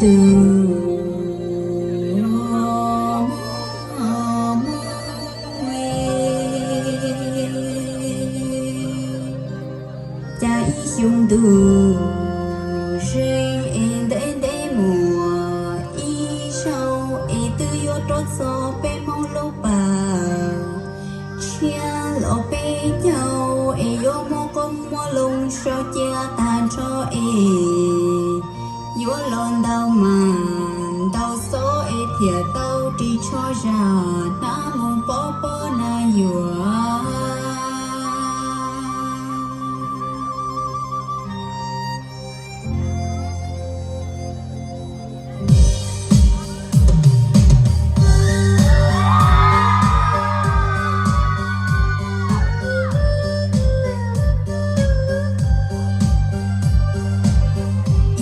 Tus cas ib xyoo ntuj zeeg es ntev ntev mus ib zaug es twb yuav rov txog peb Hmoob lub pas tshiab los peb caug es yuav muab qoob muab loo sau cia tag nrho es yuav los ntau mas ntau xov es thiaj tau ris tsho zam hnab mus pov pob na yuav.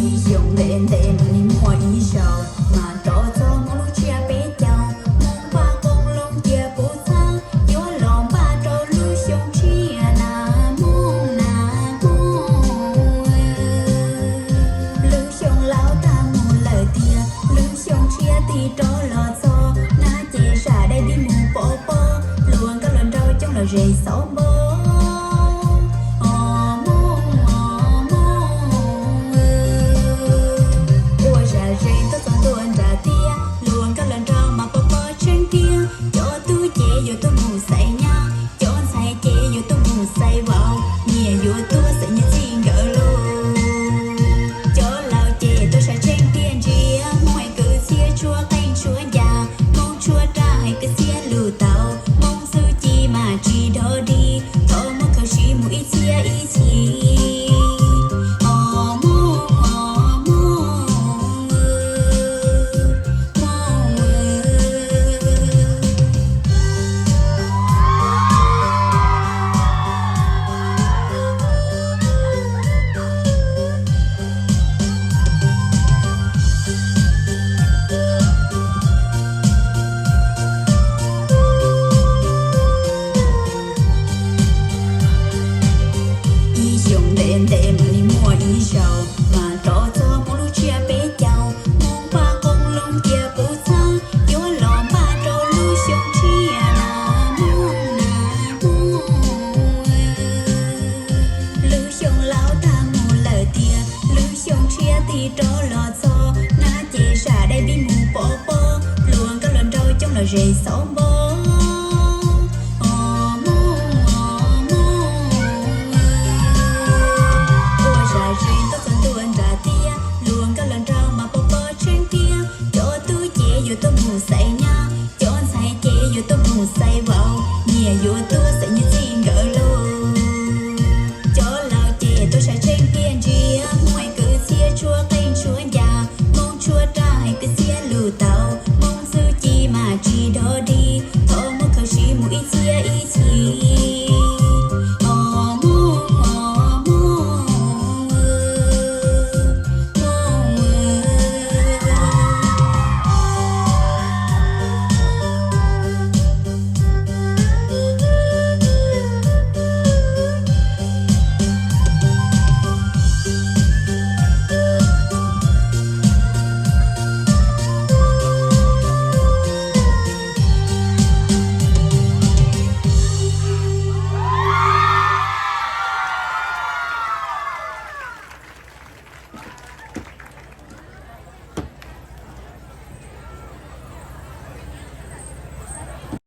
Ib xyoo ntev ntev mam li muaj ib zaug mas rov txog Hmoob lub tsiab peb caug, Hmoob npaj qoob loo cia puv txhab yuav los npaj rau lub xyoo tshiab na Hmoob na Hmoob. Lub xyoo laub tag mus lawm tiag, lub xyoo tshiab tig rov los txog na ces zam dai dib mus pov pob, hluas nkauj hluas nraug coob los ze xauv npog. Os Hmoob, os Hmoob, ua zam ze tuaj txog ntua nram tiaj, hluas nkauj hluas nraug mas pov pob tsheej tiag, cov tub ces yuav tuaj mus xaiv nyab, cov ntxhais ces yuav tuaj mus xaiv vauv, nyias yuav tuaj xaiv niam txiv nkawd lauj. Cov laus ces tuaj sab tsheej tiaj ntsia, Hmoob hais kwv txhiaj tshuab qeej tshuab ncas, Hmoob tshuab raj hais kwv txhiaj lus tau, Hmoob txuj ci mas tsis dog dig, thov muab khaws siv mus ib txhiab ib txhis. Os Hmoob, os Hmoob, Hmoob. Ib xyoo ntev ntev mam li muaj ib zaug mas rov txog Hmoob lub tsiab peb caug, Hmoob npaj qoob loo cia puv txhab yuav los npaj rau lub xyoo tshiab na Hmoob na Hmoob. Lub xyoo laub tag mus lawm tiag, lub xyoo tshiab tig rov los txog na ces zam dai dib mus pov pob, hluas nkauj hluas nraug coob los ze xauv npog. Os Hmoob, os Hmoob, ua zam ze tuaj txog ntua nram tiaj, hluas nkauj hluas nraug mas pov pob tsheej tiag, cov tub ces yuav tuaj mus xaiv nyab, cov ntxhais ces yuav tuaj mus xaiv vauv, nyias yuav tuaj xaiv niam txiv nkawd lauj. Cov laus ces tuaj sab tsheej tiaj ntsia, Hmoob hais kwv txhiaj tshuab qeej tshuab ncas, Hmoob tshuab raj hais kwv txhiaj lus tau,